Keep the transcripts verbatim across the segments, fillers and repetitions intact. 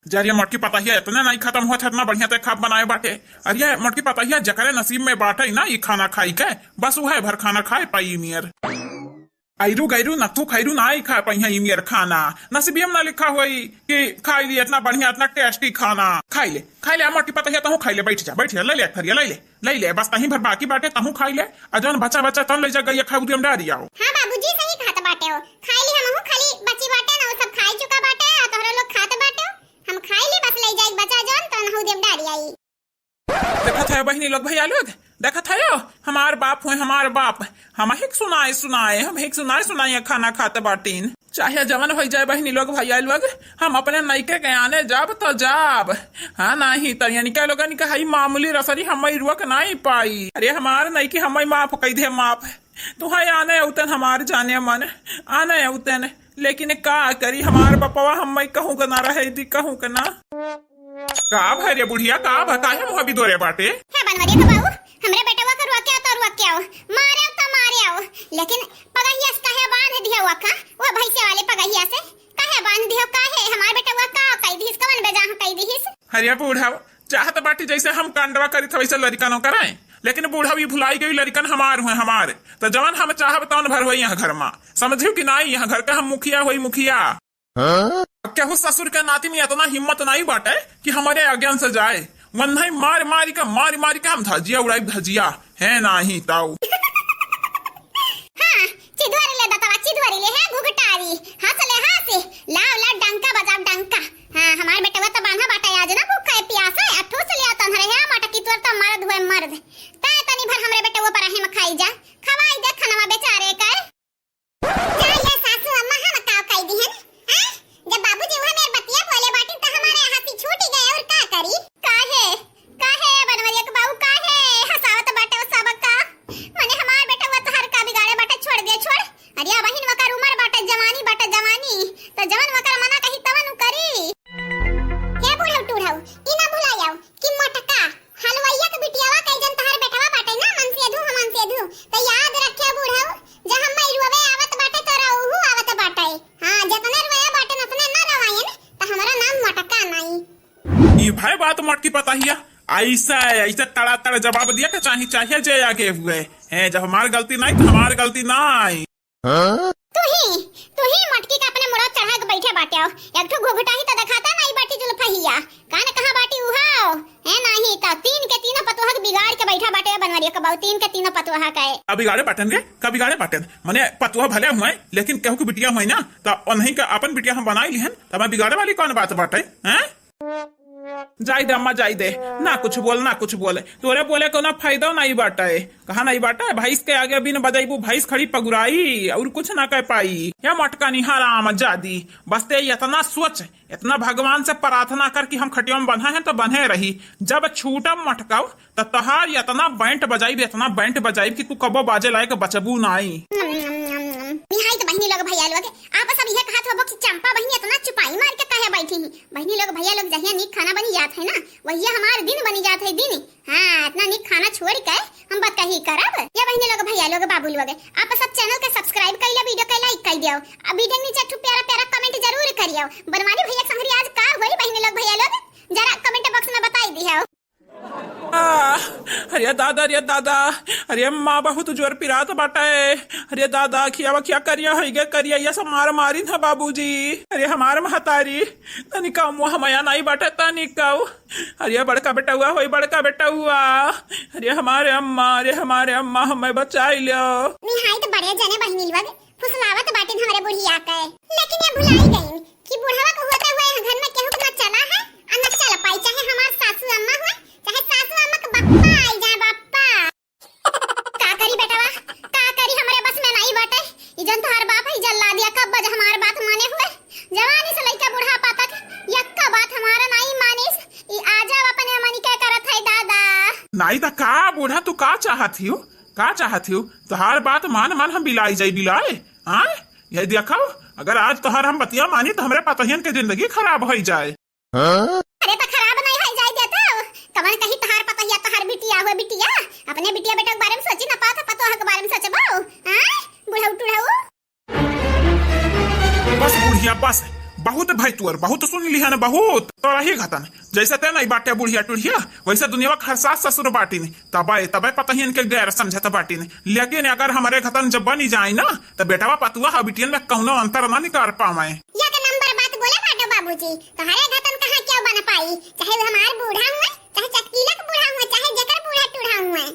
जा रे मोटकी पतहिया, इतना नाई खतम होत है, इतना बढ़िया ते खाब बनाए बाटे। अरे मोटकी पतहिया, जकरे नसीब में बाटे ना ई खाना खाई के, बस उहे भर खाना खाए पाई मियर। ऐरू गैरू नथु खैरू नाई खा पाई है ई मियर खाना। नसीबियम ना लिखा होई कि खाई ली इतना बढ़िया, इतना tasty खाना। खाई ले, खाई ले, आ मोटकी पतहिया, तहूँ खाई ले, बैठ जा, बैठ जा, ले ले एक थरिया, ले ले। लई ले, बस तहीं भर बाकी बाटे, तहूँ खाई ले, आ जौन बचा बचा तौन लई जा गइया खाए, उदियम डारी आओ। हाँ बाबूजी, सही कहत बाटे हो, खाई ली हमहू, खाली बची बाटे ना, वो सब खाई चुका बाटे, आ तोहरा लोग खात बाटे हो, हम खाई ली, बस लई जाए बचा जौन, तौन उदियम डारी आई। देखत है बहिनी लोग, भैया लोग, देखत है हो, हमार बाप हुए, हमार बाप, हम हिक सुनाए सुनाए, हम हिक सुनाए सुनाए खाना खात बाटीन। चाहे जवन होइ जाए बहिनी लोग, भैया लोग, हम अपने नइके के आने जाब त जाब। हाँ, नाही त यनिका लोगन के हई मामूली रसरी हम रुक नाही पाई। अरे हमार नइकी हम माफ कई दे, माफ। तुहै आने अउतन हमार जाने मन, आने अउतन। लेकिन का करी, हमार बपवा हम कहूँ के ना रहे दी, कहूँ के ना। का भय रे बुढ़िया, का भय, काहे मुँह बिदोरे बाटे? हे बनवरिया के बाऊ, हमरे बेटवा के रुआ के आओ तो रुआ के आओ, मारे आओ तो मारे आओ, लेकिन पगहिया से काहे बांध दिया हुआ का? वो भैंसे वाले पगहिया से काहे बांध दिया? काहे हमार बेटवा का कई दिहिस, कवन बेजाह कई दिहिस? अरे बूढ़ा, चाहत बाटी जैसे हम कांडवा करी था वैसे लड़िकनो कराए, लेकिन बूढ़ा भी भुलाई गई लड़िकन हमार हुए, हमार। तो जवन हम चाहब तवन भर होई यहाँ घर मा, समझियो कि नाई? यहाँ घर का हम मुखिया होई, मुखिया। हाँ? केहू ससुर के नाती में इतना हिम्मत नाई बाटे कि हमरे आज्ञा से जाए। वन्हई मार मारी का, मारी मारी का हम धजिया उड़ाई, धजिया। है नाही ताऊ। हाँ, चिदुआरी ले दतवा, चिदुआरी ले है घुघटारी। हंस ले हंस, लाव ला डंका बजाव डंका। हाँ, हमार बेटवा तो बांधा बाटे आज ना भूख है प्यास है, आ ठूस लिया तन्हरे है मटकी तोर तो मर्द हुए मर्द। तै तनी भर हमरे बेटवा पर रहे में खाई जा, खवाई दे खनवा बेचारे के। जा ये सासू अम्मा, हम का कई दिहन? हैं? जब बाबूजी उहे मेर बतिया बोले बाटी त हमारे हंसी छूटी गए और का करी? काहे? काहे बनवरिया के बाबू काहे हंसावत बाटे ओ सबका? मने हमार बेटवा तोहर का बिगाड़े बाटे, छोड़ दे, छोड़। अरे अबहिन वकर उमर बाटे, जवानी बाटे, जवानी। त जवन वकर मना कही तवन उ करी। हे बूढ़ऊ टूढ़ऊ, ई ना भुलाई आओ कि मोटका हलवइया के बिटियावा कई जन तोहर बेटवा बाटे ना, मनसेधू ह मनसेधू। त याद रखे बूढ़ऊ, जब हम रुआवे आवत बाटे, तोरा उहू आवत बाटे। हाँ, जतने रुआया बाटे, ओतने ना रवायन, त हमरा नाम मोटका नाई। ई भाई बात मोटकी पतहिया, ऐसा, ऐसा तड़ातड़ जवाब दिया के चाही, चाहे जे आगे हुए। हैं, जब हमार गलती नाई, त हमार गलती नाई। हाँ? तू ही, तू ही मोटकी का अपने मुड़ा चढ़ा के बैठे बाटे हो। एक ठो घुघुटाही त देखाता नाई बाटी जुल्फहिया। कान कहाँ बाटी उहाओ? हैं, नाही त तीन के तीनों पतोह के बिगाड़ के बैठा बाटे बनवरिया के बाऊ, तीन के तीनों पतोह के। का बिगाड़े बाटन रे? का बिगाड़े बाटन? मने पतोह भले हुए, लेकिन केहू के बिटिया हुए ना, त उन्हीं का अपन बिटिया हम बनाई लिहन, त मैं बिगाड़े वाली कौन बात बाटे? हैं? जाई दे अम्मा, जाई दे, ना कुछ बोल, ना कुछ बोल। तोरे बोले कोनो फायदा नाई बाटे। कहा नाई बाटे? भैंस के आगे बिन बजाइबू, भैंस खड़ी पगुराई, और कुछ ना कह पाई। या मटका निहाराम जादी, बस ते इतना सोच, इतना भगवान से प्रार्थना कर कि हम खटिया में बंधा हैं तो बंधे रही। जब छूटब मटकाऊ, त तोहार इतना बैंड बजाइब, इतना बैंड बजाइब कि तू कबो बाजे लायक बचबू नाई। नम, नम, नम, नम। निहाई त बहिनी लोग भैया लोग, आप सब इहे कहत होबो कि चंपा बहिनी इतना चुपाई मार के काहे बैठी ही? बहिनी लोग भैया लोग जहिया नीक खाना बनी जात है ना, वहिया हमार दिन बनी जात है दिन। हाँ, इतना नीक खाना छोड़ के हम बतकही करब। या बहिनी लोग भैया लोग बाबू लोग, आप सब channel के subscribe कैला, video के like कर दियो, अब video के नीचे एक ठो प्यारा प्यारा comment जरूर करियो। बनवारी भैया के संगरी आज का होई बहिनी लोग भैया लोग, जरा comment box में बताई दियो। आ, अरे दादा, अरे दादा, अरे अम्मा, बहुत जोर पिरात बाटे। अरे दादा, खियावा खिया करिया है गे, करिया ये सब मार मारिन है बाबूजी। अरे हमार महतारी, तनिका मुँह मया नाई बाटे, तनिका। अरे बड़का बेटउआ होई, बड़का बेटउआ। अरे हमारे अम्मा, अरे हमारे अम्मा, हमें बचाई लो। निहाई त बड़े जने बहिनी लोग फुसलावत बाटिन हमरे बुढ़िया के, लेकिन ये भुलाई गईन कि बुढ़वा के होते हुए यहाँ घर में केहू के न चला है, आ न चल पाई, चाहे हमार सासू अम्मा हुए, चाहे सासू अम्मा के बप्पा आई जाए, बप्पा। का करी बेटवा, का करी, हमरे बस में नहीं बाटे। ई जन तोहार बाप है, जल्ला दिया, कब बज हमार बात माने हुए। जवानी से लइका बुढ़ापा तक यक्का बात हमारा नहीं मानिस। ई आजा अपने मनी के करत है दादा। नाई त का बूढ़ा, तू का चाहत हियो? का चाहत हियो? तोहार बात मान मान हम बिलाई जाई बिलाए? आय? ये देखो, अगर आज तोहार हम बतिया मानी त हमरे पतहियन के जिंदगी खराब होई जाए। अरे त खराब नहीं होई जाए देते हो। कवन कही तोहार पतहिया, तोहार बिटिया हुए बिटिया, अपने बिटिया बेटा के बारे में सोची ना पात, पतोह के बारे में सोचबो? आय? बुढ़ऊ टुढ़ऊ। बस बुढ़िया, बस, बहुत भाई तुअर, बहुत सुन लिहन, बहुत। तोरही घतन, जैसे ते नहीं बाटे बुढ़िया टुढ़िया, वैसे दुनिया के हर सास ससुर बाटिन। तबे, तबे पतहियन के गैर समझत बाटिन। लेकिन अगर हमरे घतन जब बनी जाए ना, तो बेटवा पतुआ हा बिटियन में कौनो अंतर ना निकाल पावे। एक नंबर बात बोले बाटो बाबूजी, तोहरे घतन कहाँ क्यों बन पाई, चाहे वो हमार बूढ़ा हुए, चाहे चटकीला के बूढ़ा हुए, चाहे जेकर बूढ़ा टूढ़ा हुए।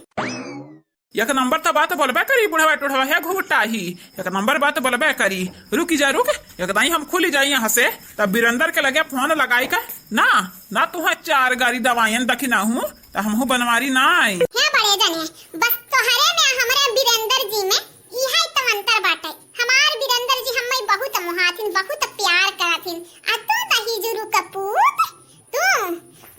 एक नंबर त बात बोलबे करी बुढ़वा टुढ़वा है घुघुटाही, एक नंबर बात बोलबे करी। रुकी जा रुक, एक दाई हम खुली जाई यहाँ से, तब बीरेंदर के लगे फोन लगाई का ना, ना तुहा चार गारी दवाइयन दखिना हूँ, त हमहू बनवारी ना आई। हे बड़े जने, बस तोहरे में हमरे बीरेंदर जी में इहे तो अंतर बाटे। हमार बीरेंदर जी हम्मे बहुत मोहाथिन, बहुत प्यार करथिन, आ तू दही जुरू कपूत, तू,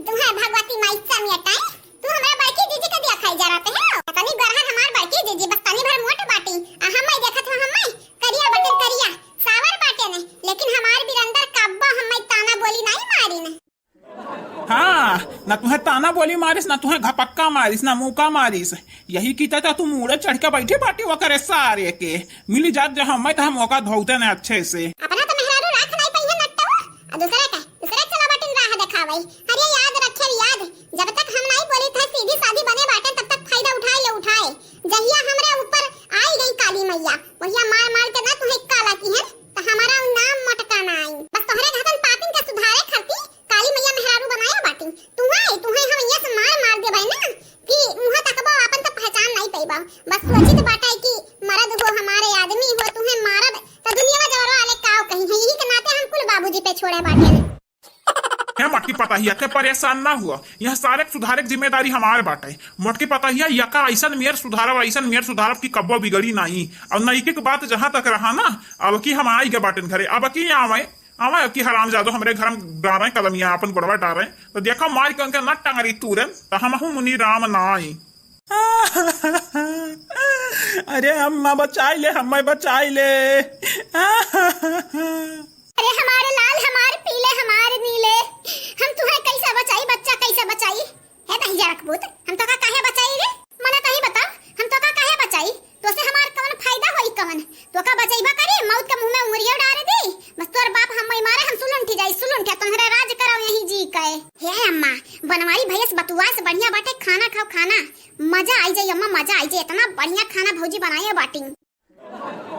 तुहे भगवती माई समेटाई, तू हमरा बड़की जीजी के दिया खाई जा रहते हो। तनी गरहन हमार बड़की जीजी, बस तनी भर मोट बाटी, आ हम्मे देखत हो हम्मे, करिया बाटे करिया, सावर बाटे ने, लेकिन हमार बीरेंदर कब्बो हम्मे ताना बोली नहीं मारी ने। हाँ, ना तुहे ताना बोली मारिस, ना तुहे घपक्का मारिस, ना मुका मारिस। यही की तो तू मूड़े चढ़ के बैठी बाटी ओकरे सारे के। मिली जात जो हम्मे तो हम ओका धोते ने अच्छे से। अपना तो मेहरारू राख नहीं पाई है नट्टा, आ दूसरा का, दूसरा चला बटिन राह देखावई। अरे याद रखे याद, जब तक हम नहीं बोली थे सीधी साधी बने बाटे तब तक फायदा उठाए ले उठाए। जहिया हमरे ऊपर आई गई काली मैया, वहिया मार मार के ना तुहे काला की है, तो हमारा नाम मटका ना आई। बस तोहरे घातन पापिन के सुधारे खातिर काली मैया मेहरारू बनाया बाटी। तुहे, तुहे हम ये से मार मार देबै ना कि मुँह तकबो आपन तो पहचान नहीं पैबा। बस सोचित बाटे कि मर्द हो हमारे, आदमी हो, तुहे मारब तो दुनिया में जवरो आले काव कही है। यही के नाते हम कुल बाबूजी पे छोड़े बाटे। हे मोटकी पतहिया, ते परेशान ना हुआ, यहाँ सारे के सुधारे के जिम्मेदारी हमारे बाटे। मोटकी पतहिया, यका ऐसन मेर सुधारब, ऐसन मेर सुधारब कि कब्बो बिगड़ी नहीं। और नईकी के बात जहाँ तक रहा ना, अब की हम आई गए बाटेन घरे, अब की आवे आवा कि हरामजादो हमरे घर में डारे कदमिया, आपन गोड़वा डारे, तो देखा मार के उनके ना टंगरी तूरन, तो हमहू मुनि राम नाई। अरे अम्मा बचाई ले, हम्मे बचाई ले। अरे हमारे लाल, हमारे पीले, हमारे नीले, हम तुहे कैसे बचाई, बच्चा कैसे बचाई? हे दहिजरा कपूत, हम तोका काहे बचाई रे? मने तही बताओ, हम तोका काहे बचाई? तोसे हमार कवन फायदा होई कवन? तोका बचइबा करी, मौत के मुँह में उंगरिया डारे दी। बस तोर बाप हम्मे मारे, हम सुलुंठी जाई, सुलुंठी, तुम्हरे राज कराओ यही जी कहे। हे अम्मा, बनवारी भैया से बतुआ से बढ़िया बाटे, खाना खाओ खाना, मजा आई जाई अम्मा, मजा आई जाई, इतना बढ़िया खाना भौजी बनाए बाटी।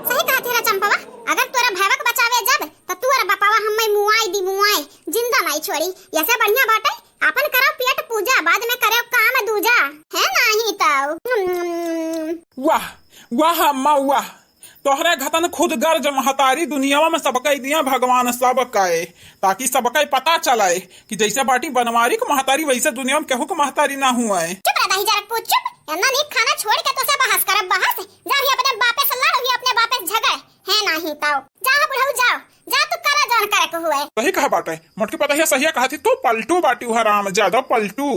सही कहा तेरा चंपवा, अगर तोरा भैवक बचावे जब, त तू और बपावा हम्मे मुआई दी, मुआई, जिंदा नहीं छोड़ी। ऐसे बढ़िया बाटे, आपन करो पेट पूजा, बाद में करे काम दूजा। है नाही ताऊ। वाह, वाह अम्मा वाह, तोहरे घतन खुद गर्ज महतारी दुनियावा में सबके दिया भगवान सबके, ताकि सबके पता चले कि जैसे बाटी बनवारी के महतारी वैसे दुनिया में केहू के महतारी ना हुए। चुप रह दहिजरा कपूत, चुप। इतना नीक खाना छोड़ के तोसे बहस करब बहस, जा ही अपने बापे से लड़, ही अपने बापे से झगड़। है नाही ताऊ। जा हो बुढ़ऊ जाओ, जा तू करा जौन करे के हुए। सही कहा बाटे, मोटकी पतहिया सहिया कहा थी, तू पलटू बाटी हरामजादा पलटू।